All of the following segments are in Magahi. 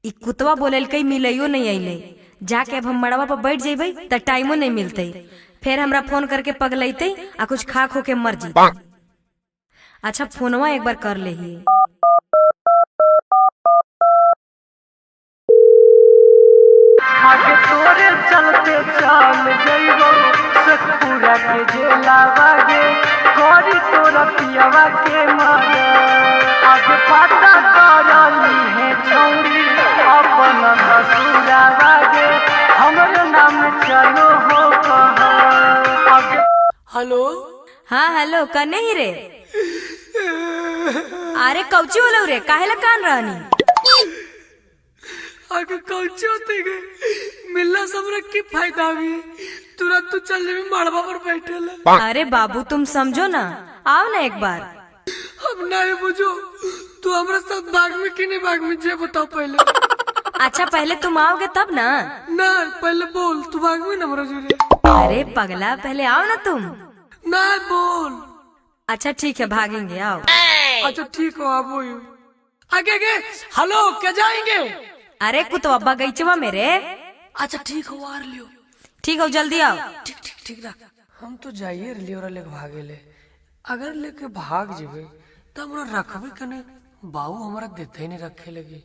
ई कुतवा बोलेलकै मिलैयो नहीं अइलै। जाके अब हम मड़वा पर बैठ जइबै त टाइमो नहीं मिलतै। फिर हमरा फोन करके पगलैतै आ कुछ खा खो के मर जइतै। अच्छा फोनवा एक बार कर लेहिए। आगे तोरे चलते चल जइबो सखुरा के जेलावा गे, करी तोरा पियवा के मर। आगे पता करली है छौरी अपन ससुरावा गे, हमर नाम चलो हो कह। आगे हेलो। हाँ हेलो, कने ही रे? अरे कौची बोलौ रे, काहे ला कान रहनी? आगे कौची होते गए मिलना सब रख के फायदा भी, तुरंत तू चल जेबी मड़वा पर बैठे ला। अरे बाबू तुम समझो ना, आओ ना एक बार। अब नहीं बुझो, तू हमारे साथ भाग में कि नहीं भाग में जे बताओ पहले। अच्छा पहले तुम आओगे तब ना। ना पहले बोल, तू भाग में ना हमरा जुड़े। अरे पगला पहले आओ ना तुम। ना बोल। अच्छा ठीक है भागेंगे, आओ। अच्छा ठीक हो आप वही आगे आगे। हेलो क्या जाएंगे? अरे कुतवा बगीचवा मेरे। अच्छा ठीक हो आ लियो। ठीक हो जल्दी आओ। ठीक ठीक ठीक रख। हम तो जाइए लियो और लेके भागे ले, अगर लेके भाग जेबे तो हमरा रखबे कने, बाबू हमरा देते ही नहीं रखे लगी।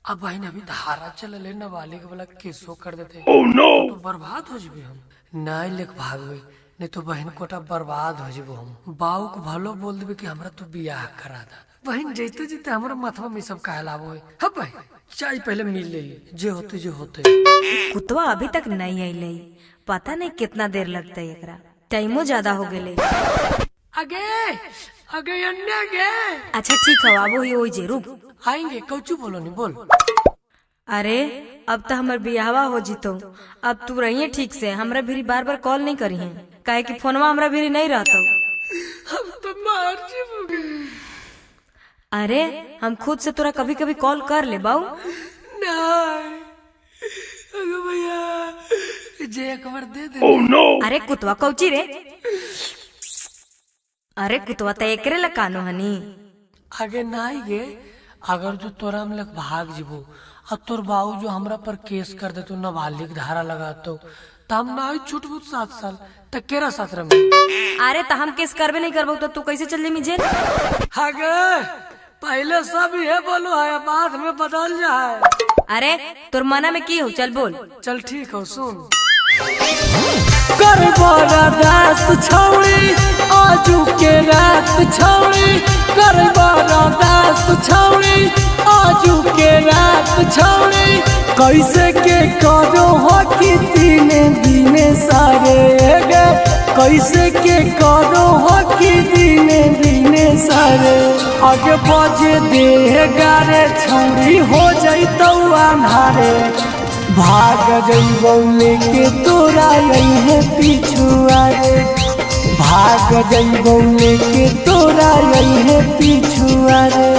अब बहन अभी धारा चल ले नाबालिग वाला केसो कर देते। oh, no! तो बर्बाद हो जेबे हम। नहीं लेके भागबे नहीं तो बहन कोटा बर्बाद हो जेबो हम। बाबू को भलो बोल देबे कि हमरा तू बियाह करा दा। बहन जैते जैते हमरा माथवा में सब काहे लाबो है। हाँ बहन चाय पहले मिल ले, जे होते जे होते। कुतवा अभी तक नहीं अइलै, पता नहीं कितना देर लगतै एकरा, टाइमो ज्यादा हो गेलै। आगे आगे अन्य गे। अच्छा ठीक है आबो ही ओइ जे रुक। आएंगे कौचू बोलो नहीं बोल। अरे अब तो हमर बियाहवा हो जितो, अब तू रहिए ठीक से, हमरा भी बार बार कॉल नहीं करिहे, काहे कि फोनवा हमरा भी नहीं रहतो। हम तो मार जेबोगे। अरे हम खुद से तोरा कभी कभी कॉल कर ले बाऊ। नहीं अरे भैया जे एक बार दे दे। oh, no! अरे कुतवा कौची रे? अरे कुतवा त एकरे ला कानो हनी। आगे नहीं गे, अगर जो तोरा हम लग भाग जिबो और तोर बाऊ जो हमरा पर केस कर दे तो नाबालिग धारा लगा तो हम ना छूटबो 7 साल तक केरा साथ रहे। अरे त हम केस करबे नहीं करबो तो तू कैसे चल जेमी जेल? आगे पहले सब ये बोलो है बाद में बदल जाए। अरे तोर मना में की हो, चल बोल। चल ठीक हो सुन। कर दास छौड़ी आजू के रात छौड़ी, कर दास छौड़ी आजू के रात छौड़ी, कैसे के करो हो कि तीन दिने सारे गे, कैसे के करो हो कि दिने दिने सारे। आगे बजे दे गारे छौड़ी हो जइतौ अन्हारे, भाग जइबौ लेके तोरा अइहे पिछुआरे, भाग जइबौ लेके तोरा अइहे पिछुआरे।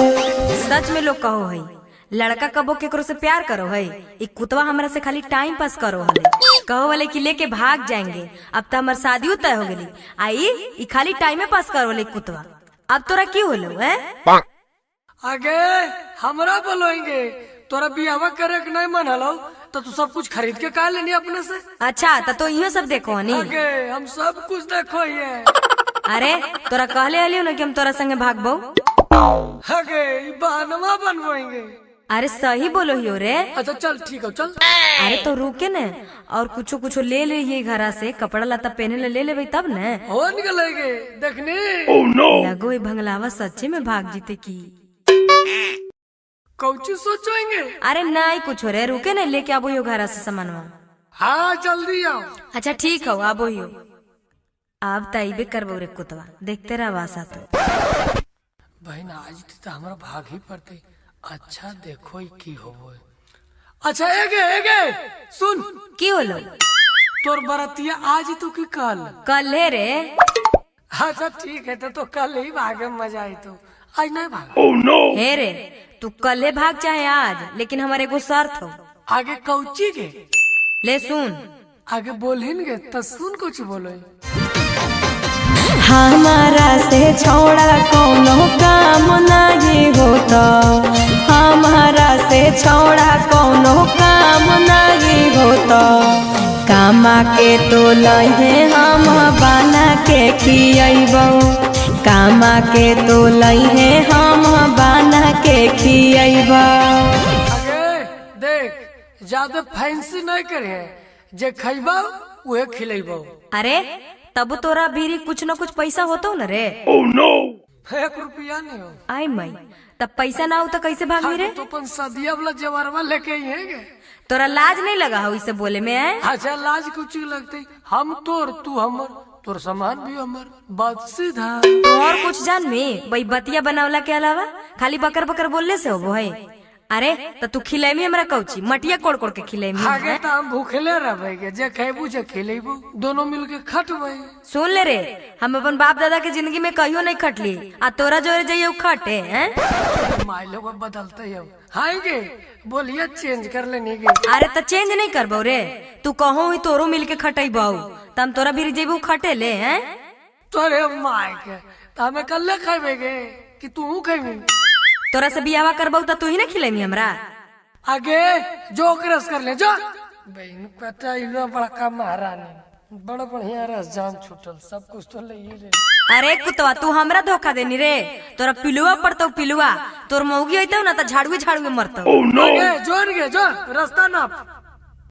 सच में लोग कहो है लड़का कबो केकरो से प्यार करो है, ई कुतवा हमरा से खाली टाइम पास करो हले, कहो वाले कि लेके भाग जाएंगे। अब तो हमर शादियो तय हो गेली, आई ई खाली टाइमे पास करो वाले कुतवा। अब तोरा की होलो है? आगे हमरा बोलोगे तोरा बियाह करे के नहीं मन हलो तो तू सब कुछ खरीद के का लेनी अपने से। अच्छा तो इहो सब देखो हनी? आगे हम सब कुछ देखो ये। अरे तोरा कहले हलियो ना कि हम तोरा संगे भागबो। आगे ई बहनवा बनवाएंगे। अरे सही बोलो हियो रे। अच्छा चल ठीक हो चल। अरे तो रुके न, और कुछो कुछो ले ले घरा से, कपड़ा लता पहने ले ले तब न हो निकलेंगे देखने। oh, no! लगो ये भंगलावा सच्चे में भाग जीते की कौची सोचेंगे। अरे नहीं कुछ रे, रुके न, लेके आबो हियो घरा से सामानवा। हाँ जल्दी आओ। अच्छा ठीक हो आबो हियो। अब तैबे करबो रे कुतवा, देखते रह आशा तो। बहन आज तो हमरा भाग ही पड़ते। अच्छा देखो की होबो। अच्छा एगे एगे सुन। की होलो? तोर बरतिया आज तो की कल? कल है रे। अच्छा ठीक है तो कल ही भागे मजा आई, तो आज नहीं भाग। oh, no! हे रे तू कल भाग चाहे आज, लेकिन हमारे एगो शर्त हो। आगे कौची के? ले सुन। आगे बोलहिन गे तो सुन कुछ बोलो। हमारा से छोड़ा कोनो काम नहीं होता, हमारा से छोड़ा कोनो कौनो काम नहीं होता। कामा के तो लहे हम बना के खियबौ, कामा के तो लहे हम बना के खियबौ। अगे देख, ज्यादा फैंसी नहीं करे, जे खैबा उहे खिलेबो। अरे तब तोरा भीरी कुछ न कुछ पैसा होतो न रे? एक रुपया नहीं हो। आई मई, तब पैसा ना हो तो कैसे भागमी रे? तो अपन सदिया वाला जवारवा लेके आई है गे। तोरा लाज नहीं लगा हो इसे बोले में है? अच्छा लाज कुछ लगती, हम तोर तू हमर, तोर सामान भी हमर, बात सीधा। तो और कुछ जान में भाई बतिया बनावला के अलावा खाली बकर बकर बोलने से होबो है? अरे तो तू खिलेमी हमरा कौची मटिया कोड़ कोड़ के खिलेमी? आगे तो हम भूखले रहबे गे, जे खैबू जे खिलेबू, दोनों मिल के खटबै। सुन ले रे, हम अपन बाप दादा के जिंदगी में कहियो नहीं खटली, आ तोरा जोरे जाइयो खटे हैं? माई लोग बदलते हो हाय गे, बोलिए चेंज कर लेनी गे। अरे तो चेंज नहीं करबो रे, तू कहो ही तोरो मिल के खटेबो, त हम तोरा भी जेबू खटे ले हैं? तोरे माई के तो हमें कल खेबे गे कि तू खेबी? तोरा से बियाह करबो त तू ही ना खिलेमी हमरा। आगे जो क्रस कर ले जो बहन पता इलो बड़का महारानी, बड़ा बढ़िया रस जान छूटल, सब कुछ तो ले ही ले। अरे कुतवा तू हमरा धोखा देनी रे, तोरा पिलुआ पड़तो पिलुआ, तोर मौगी होइतो ना त झाड़ुए झाड़ुए मरतो। आगे जोर गे जो रास्ता नाप।